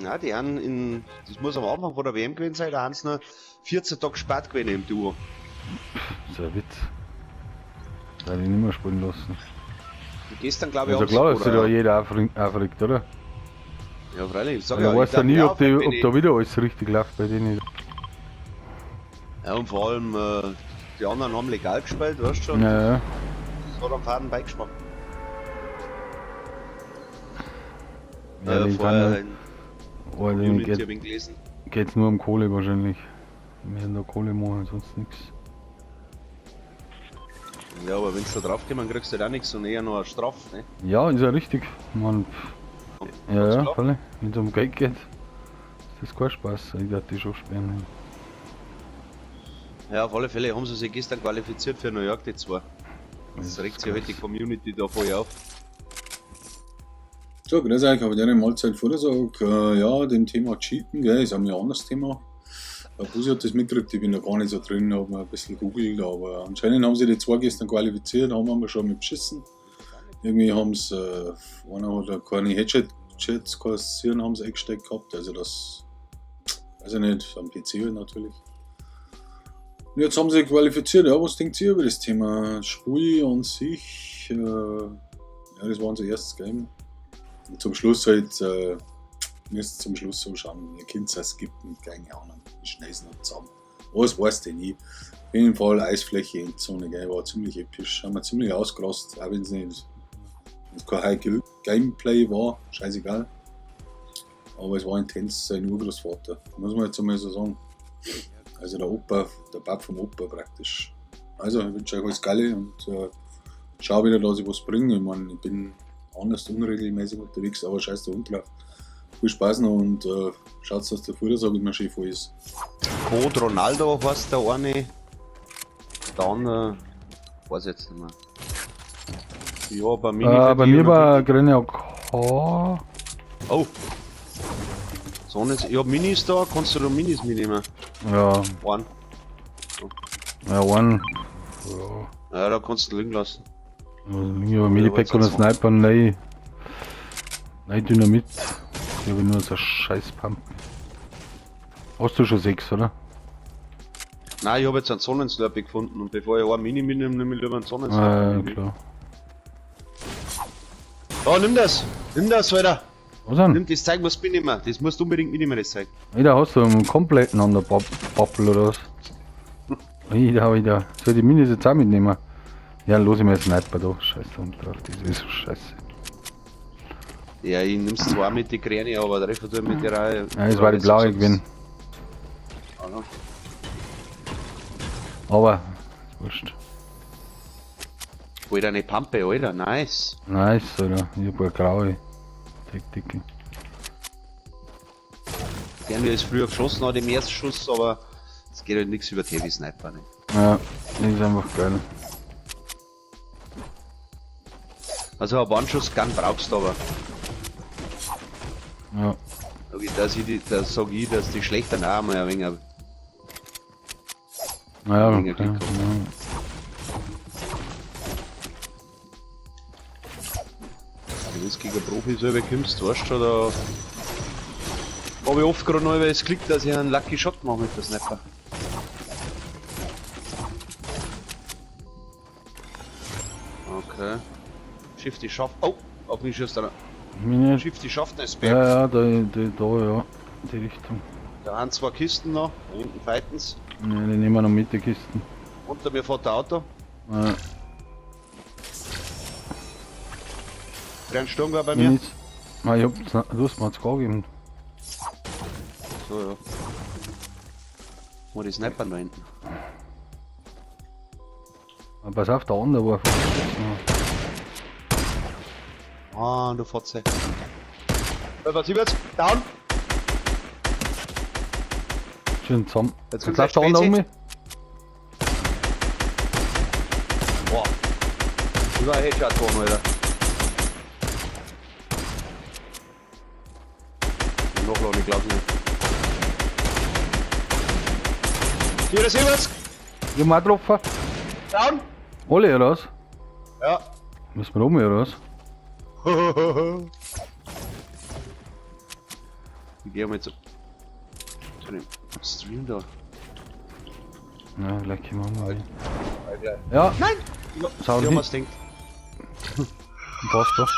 Na, die haben in, das muss am Anfang von der WM gewesen sein, da haben sie noch 14 Tage spät gewesen im Duo. Das ist ein Witz. Da hätte ich nicht mehr spielen lassen. Und gestern glaube ich Also klar, dass sich da jeder aufregt, oder? Ja, freilich, ich sag Ja, ja, weiß ich ja darf nie, mich ob, die, aufregen, ob wenn da wieder alles richtig läuft bei denen. Ja, und vor allem, die anderen haben legal gespielt, weißt du schon. Ja, ja. Das hat am faden Beigeschmack. Ja, die Vorher kann in ja, Community geht, hab ich gelesen. Geht's nur um Kohle wahrscheinlich. Wir werden da Kohle machen, sonst nichts. Ja, aber wenn du da drauf kommst, kriegst du halt auch nichts und eher noch eine Strafe, ne? Ja, ist ja richtig. Man, ja, Ganz ja, klar. voll. Wenn es um Geld geht, ist das kein Spaß. Ich werde die schon sperren. Ja, auf alle Fälle haben sie sich gestern qualifiziert für New York, die zwei. Das regt sich halt die Community da voll auf. So, grüß euch, habe ich eine Mahlzeit Vortrag. Ja, dem Thema Cheaten, gell, ist auch ein anderes Thema. Der Busi hat das mitgekriegt, ich bin da gar nicht so drin, hab mal ein bisschen gegoogelt, aber anscheinend haben sie die zwei gestern qualifiziert, haben wir schon mit beschissen. Irgendwie haben sie, einer hat ja keine Headshot-Chats kassieren, haben sie eingesteckt gehabt, also das, weiß ich nicht, am PC halt natürlich. Und jetzt haben sie qualifiziert, ja, was denkt ihr über das Thema? Spiel an sich, ja, das war unser erstes Game. Und zum Schluss halt, müsst zum Schluss so schauen, ihr könnt es ja skippen, keine Ahnung, ich schneide es noch zusammen. Was weiß denn ich. Auf jeden Fall Eisfläche, Endzone, gell, war ziemlich episch, haben wir ziemlich ausgerastet, auch wenn's nicht, wenn's kein High Gameplay war, scheißegal. Aber es war intens, sein Urgroßvater, muss man jetzt einmal so sagen. Also der Opa, der Pap vom Opa praktisch. Also, ich wünsche euch alles Geile und schau wieder, dass ich was bringe. Ich mein, ich bin anders unregelmäßig unterwegs, aber scheiß der Hund drauf. Viel Spaß noch und schaut, dass der Vortrag immer schön voll ist. Code Ronaldo heißt der eine. Dann, weiß ich jetzt nicht mehr. Ja, bei mir Bei mir war Grüne AK. Oh. So, jetzt, ich hab Minis da, kannst du da Minis mitnehmen? Ja. Einen. Ja, einen. Ja. Ja, da kannst du liegen lassen. Also, ich hab Medipack oder Sniper, nein. Nein, Dynamit. Ich habe nur so eine scheiß Pump. Hast du schon 6, oder? Nein, ich hab jetzt einen Sonnenslurpee gefunden und bevor ich einen Mini mitnehme, nehme ich lieber einen Sonnenslurpee. Ja, klar. Oh, nimm das! Nimm das, Alter! Was denn? Nimm das Zeug, musst du mitnehmen. Das musst du unbedingt mitnehmen, das Zeug. Wieder hast du einen kompletten an der Pappel oder was? Wieder, wieder. Soll ich die Minis jetzt auch mitnehmen? Ja, los, ich mir Sniper da. Scheiße, und drauf, das ist so scheiße. Ja, ich nimm's zwar mit die Kräne, aber treffen du mit der Reihe. Ja, das war die blaue gewesen. Ah, Aber, ist wurscht. Alter, eine Pampe, Alter, nice. Nice, Alter. Ich hab eine graue Taktik. Der mir ist früher geschossen hat im ersten Schuss, aber es geht halt nichts über die Heavy Sniper, ne? Ja, das ist einfach geil. Also ein One-Schuss-Gun brauchst du aber. Ja. Okay, da sag ich, dass die schlechter auch mal ein wenig. Naja, Weniger okay, Glück ja. Wenn du gegen Profi selber kommst, weißt du, da hab ich oft gerade noch über das Glück, dass ich einen Lucky Shot mache mit der Sniper. Okay. Shifty Schaft. Oh, auf mich schießt einer. Mich nicht. Shifty Schaft ist Berg. Ja, ja, da, ja. Die Richtung. Da haben zwei Kisten noch, da hinten fightens. Ja, die nehmen wir noch mit, die Kisten. Unter mir fährt der Auto. Ja. Drei Sturm war bei mir. Nichts. Ah, ich hab, du hast mir jetzt gar gegeben. So, ja. Wo die Sniper da hinten. Ah, pass auf, der andere war Ah, du Fotze. Was ist jetzt? Down! Schön zusammen. Jetzt Jetzt kommt läuft der andere um mich. Boah. Das war ein Headshot geworden, Alter. Nachladen, ich glaub's nicht. 74! Ich hab auch getroffen. Down! Alle, oder was? Ja. Müssen wir um, oder was? Ich gehe mal zu dem Stream da. Ja, gleich können wir mal. Ja. Nein! Schau Ich hab hin. mir's gedacht. Passt doch.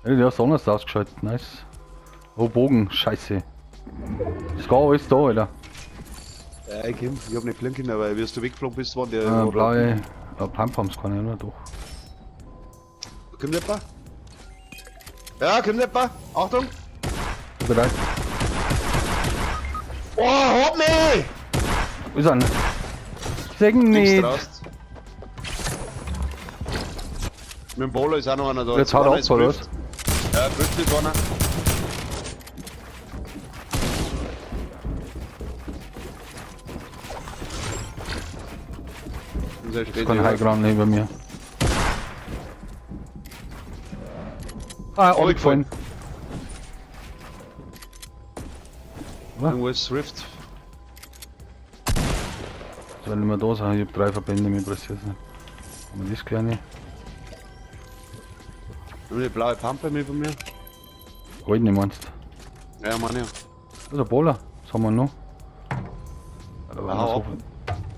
Ey, der hast anders ausgeschaltet. Nice. Oh, Bogen. Scheiße. Ist gar alles da, Alter. Ja, ich komm, ich hab nicht fliegen können, weil wie du weggeflogen bist, war der. Blaue Pump-Pumps kann ich, oder? Doch. Kommt jemand? Ja, kommt jemand? Achtung! Bin bereit. Oh, hab mich! Wo ist er? Segen Links nicht. draußen. Mit dem Bowler ist auch noch einer da. Jetzt haut er Einer ab, ist oder gerifft. Ja, gerifft ist einer. Sehr spät, Ist kein ja. Highground neben mir. Ah, abgefallen. Irgendwo ist Rift. Soll nicht mehr da sein, ich hab 3 Verbände, mir pressiert nicht. Aber das kleine. Nimm die blaue Pampe mit von mir. Goldene meinst du? Ja, meine ja. Das ist ein Bowler. Was haben wir noch? Da war Hau noch ab. so viel.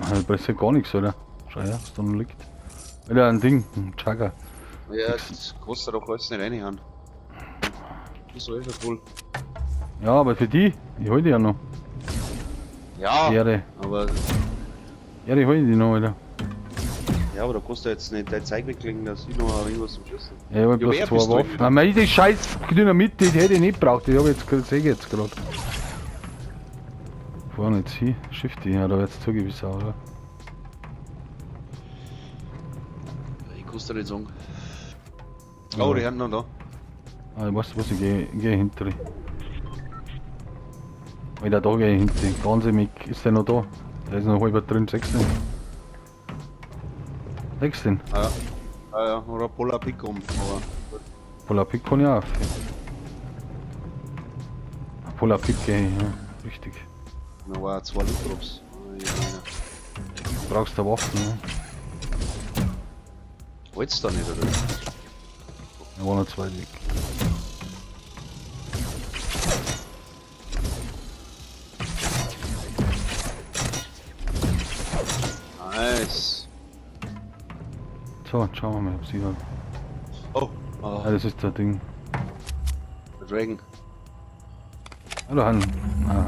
Ah, da pressiert gar nichts, oder? Schau her, was da noch liegt. Alter, ein Ding, ein Chugger. Ja, das kostet doch alles nicht reinhauen. Das ist ja wohl. Ja, aber für die, ich hol die ja noch. Ja, Ehre. aber, Ja, die hol ich die noch, Alter. ja, aber da kostet jetzt nicht dein Zeug weglegen, dass ich noch irgendwas zum Schießen. Ja, ich hab Ja, bloß wer 2 bist du Waffen. denn? Nein, mei, die scheiß Dynamit, die hätte ich nicht gebraucht. Die hab ich jetzt, seh ich jetzt grad. Fahren jetzt hin, Shift die, ja, da wird's zugewiesen, oder? Ich kann's dir nicht sagen. Oh, die haben noch da. Ah, ich weiß was, ich geh hinter. Alter, da geh ich hinter. Ganz im Eck. Ist der noch da? Der ist noch halb drin, 16. 16. Ah ja. Ah ja, oder Polar Peak um, aber. Polar Peak kann ich auch. Polar Peak geh ich, ja. Richtig. Da war 2 Loot Drops. Du brauchst da Waffen, ne? Wollt's da nicht, oder? Da waren noch 2 weg. Nice. So, schauen wir mal, ob sie da. Oh, oh. Ah, das ist der Ding. Der Dragon. Ah, da haben. Ah,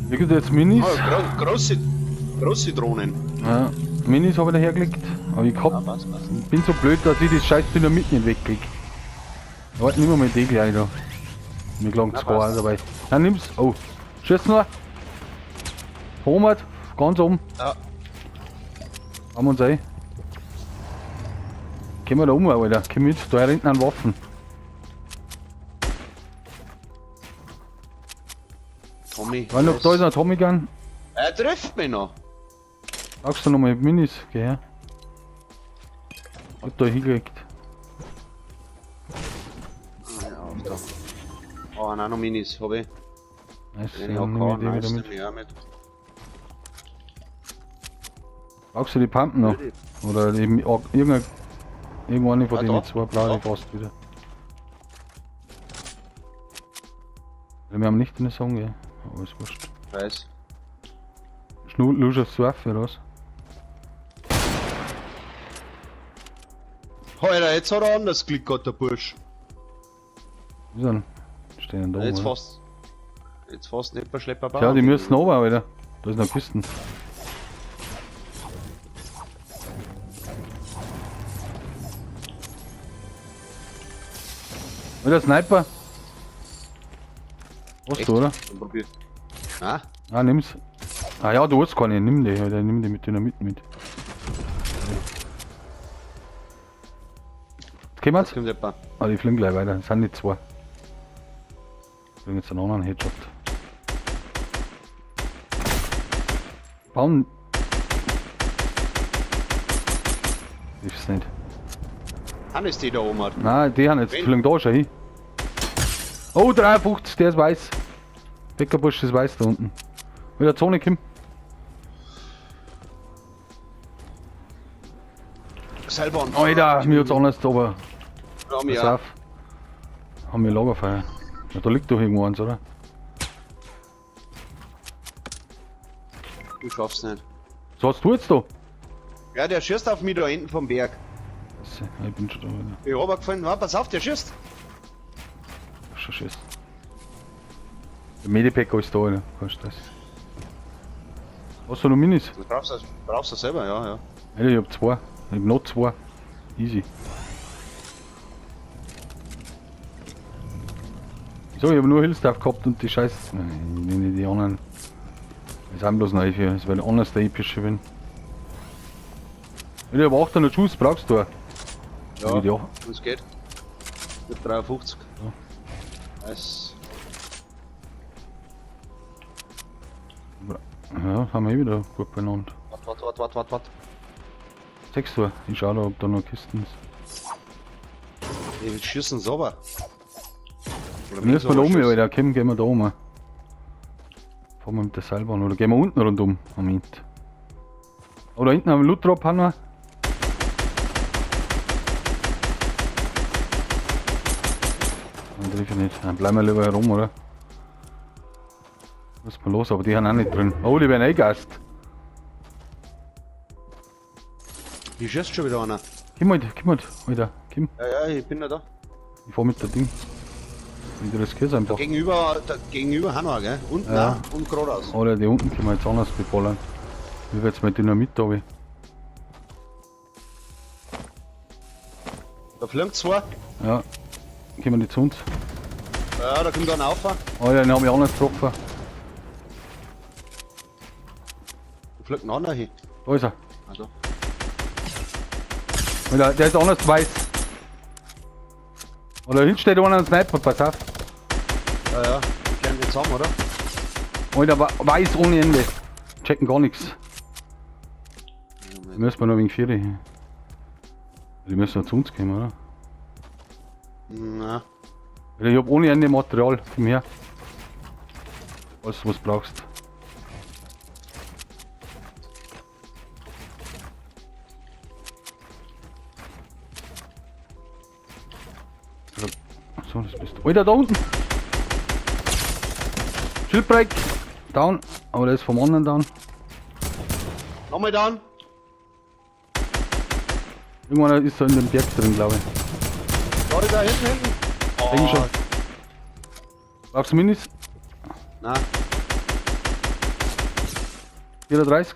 hier gibt jetzt Minis. Oh, große Drohnen. Ja, Minis habe ich da hergelegt. Aber ich hab, Ah, passt, passt. bin so blöd, dass ich das scheiß Dynamit nicht wegkrieg. Warte, nimm mal die gleich da. Mir gelangt Na, zwei passt. dabei. Na, nimm's. Oh, schieß noch. 100, ganz oben. Ja. Haben wir uns ein. Gehen wir da um, Alter. Komm mit, da hinten an Waffen. Tommy. Weil noch, da ist noch Tommy Gun. Er trifft mich noch. Brauchst du noch mal Minis? Geh her. Hab da hingelegt. Ah, ja, auf da. Oh, nein, noch Minis, hab ich. Nice, Den ja, AK, nimm ich die wieder nice, mit. nehm ich auch mit. Brauchst du die Pumpen noch? Oder eben irgendeine von Ah, denen da. zwei blaue Da. passt wieder. Wir haben nicht in der Song, ja. Aber ist wurscht. Weiß. Schnur, Surf oder was? Alter, jetzt hat er anders Glück gehabt, der Bursch. Wie sind? Stehen da. Jetzt oder? fast. Jetzt fast nicht bei Schlepper Tja, die müssen runter, Alter. Da ist noch Kisten. Alter, Sniper! Hast Echt? du, oder? Dann probier. Na? Ah, nimm's. Ah ja, du hast keine, nimm die, Alter, nimm die mit Dynamit mit. Jetzt kommen Jetzt kommt jemand. Ah, die fliegen gleich weiter, das sind nicht zwei. Ich bring jetzt einen anderen Headshot. Bauen. Ich weiß nicht. Haben ist die da oben? Hat. Nein, die haben jetzt Wen? fliegen da schon hin. Oh, 53, der ist weiß. Bäckerbusch ist weiß da unten. Wieder Zone, Kim. Seilbahn. Alter, mir hat's anders, aber Ja, pass mir auf. Haben wir Lagerfeuer. Ja, da liegt doch irgendwo eins, oder? Du schaffst nicht. Was hast du jetzt da? Ja, der schießt auf mich da hinten vom Berg. Scheiße, ich bin schon da wieder. Ich hab gefallen. Warte, pass auf, der schießt. Schon schießt. Der Medipack ist da, Alter. Kein Stress. Hast du noch Minis? Du brauchst das selber, ja, ja. Alter, ich hab zwei. Ich hab noch zwei. Easy. So, ich hab nur Hillstaff gehabt und die Scheiße. Nein, ich nehme die anderen. Das sind bloß neu für, das weil ich anders der epische bin. Ich hab 800 Schuss, brauchst du? Ja, Ja. was geht? Ich hab 53. Ja. Nice. Ja, haben wir eh wieder gut benannt. Warte, warte, warte, warte, warte, warte. 6 Uhr. Ich schau da, ob da noch Kisten ist. Die schießen sauber. Oder Dann müssen wir da sauber oben, schießen. Alter. Komm, gehen wir da oben. Fahren wir mit der Seilbahn oder gehen wir unten rundum. Moment. Oh, da hinten haben wir Loot Drop haben wir. Dann treffe ich nicht. Dann bleiben wir lieber herum, oder? Was mal los, aber die haben auch nicht drin. Oh, die werden eh gast. Die schießt schon wieder einer. Komm halt, Alter. Komm, Ja, ja, ich bin ja da. ich fahr mit der Ding. Ich riskier's einfach. Gegenüber, da, gegenüber Hanau, gell? Unten Ja. auch und geradeaus. Oder die unten können wir jetzt anders beballern. Ich werde jetzt mit Dynamit da. Da fliegen zwei. Ja. Kommen die zu uns? Ja, da kommt einer auf. Da Oh ja, den hab ich anders getroffen. fliegt ein anderer hin. Da ist er. Also. Alter, der ist anders weiß. Oder hinten steht einer ein Sniper, pass auf. Ja, ja. Die kehren die zusammen, oder? Alter, weiß ohne Ende. Checken gar nichts. Die müssen wir noch wegen Vieri. Die müssen noch zu uns kommen, oder? Na, Alter, ich hab ohne Ende Material. Komm her. Alles, was du brauchst. So, das bist du. Alter, da unten! Schildbreak! Down. Aber der ist vom anderen down. Nochmal down. Irgendwann ist er in dem Berg drin, glaube ich. Da, da hinten, hinten. Oh, Denk schon. Brauchst du Minis? Na, 34.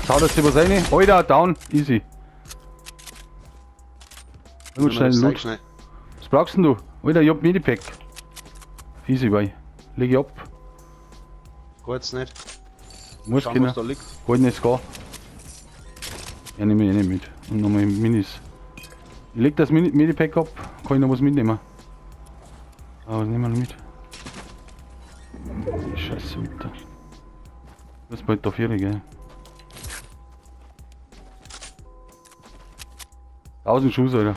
Schau, dass sie was rein. Alter, down. Easy. Gut, schnell Zeig Loot. schnell. Was brauchst denn du? Alter, ich hab Medipack. Easy, boy. Leg ich ab. Kurz nicht. Muss Schauen, können. was da liegt. Goldenes Gar. Ja, nehme ich eh nicht mit. Und nochmal Minis. Ich leg das Medipack ab. Kann ich noch was mitnehmen? Aber was nehmen wir noch mit? Die Scheiße, Alter. Das ist bald da vier, gell? 1000 Schuss, Alter.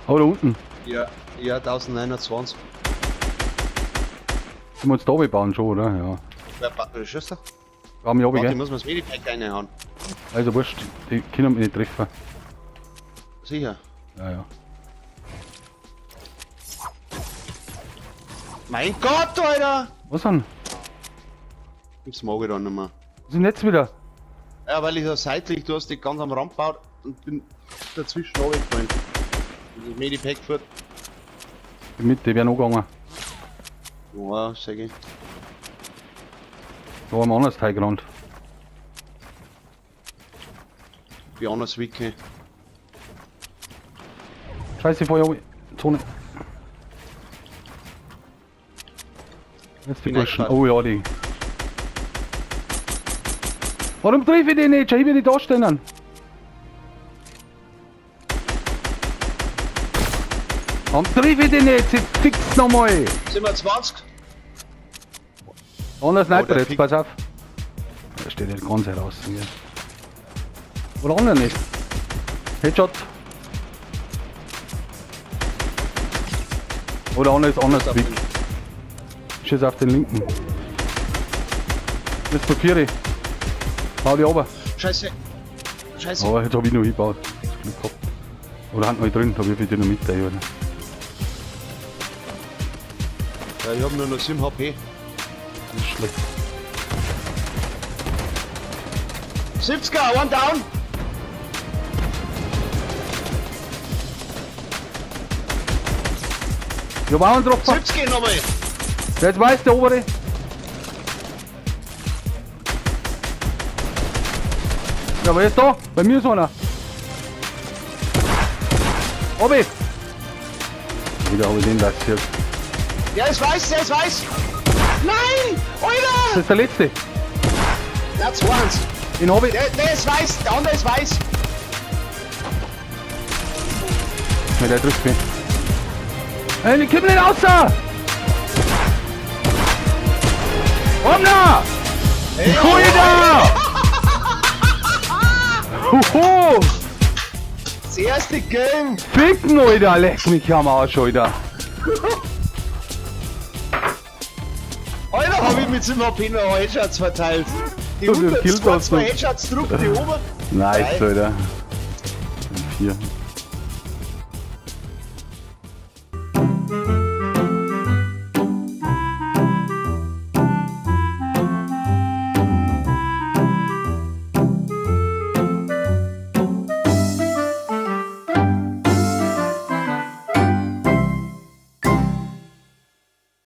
Oh, da unten. Ja, ja, 1920. Sind wir uns da bauen schon, oder? Ja. Wer schießt da? Wir haben ja, Warte, ich gell? muss mir das Medipack reinhauen. Also wurscht, die können mich nicht treffen. Sicher. Ja, ja. Mein Gott, Alter! Was denn? Das mag ich dann nicht mehr. Was ist denn jetzt wieder? Ja, weil ich da seitlich, du hast dich ganz am Rand gebaut und bin dazwischen runtergefallen. Und das Medipack fährt. Die Mitte, die wären angegangen. Ja, sag ich. Da haben wir anders Teil gerannt. Wie anders Wicke. Scheiße, Feuer. Zone. Jetzt die Bin Burschen. eingefahren. Oh ja, die. Warum treffe ich den nicht? Schau, ich will nicht da stehen. Warum treffe ich den nicht? Sie fix nochmal. Sind wir 20? Anderer Sniper Oh, der jetzt, Pick. pass auf. Da steht ja ganz heraus. Hier. Oder andere nicht. Headshot. Oder andere ist anders Auf weak. den- Schieß auf den linken. Das ist Papiere. Bau die runter. Scheiße. Scheiße. Aber jetzt hab ich noch hingebaut. Das Glück gehabt. Oder hand noch drin, da wirf ich dir noch mit, ey, oder? Ja, ich hab nur noch 7 HP. Das ist schlecht. 70er, one down! Ich hab auch einen getroffen. 70 nochmal! Der ist weiß, der obere. Ja, aber jetzt da, bei mir ist einer. Obi! Wieder habe ich den lassiert. Der ist weiß, der ist weiß! Nein! Das Alter! ist der letzte. That's once. Den hab ich. Der ist weiß, der andere ist weiß. Ne, der trifft mich. Ey, die kippen nicht raus! Omna! Alter! Hoho! Das erste Game! Ficken, Alter! Leck mich am Arsch, Alter! Alter, hab ich mit 7 HP noch Headshots verteilt. Die Du, das unten killt zwei, uns zwei noch. Headshots druck, die oben. Nice, Drei. Alter. 4.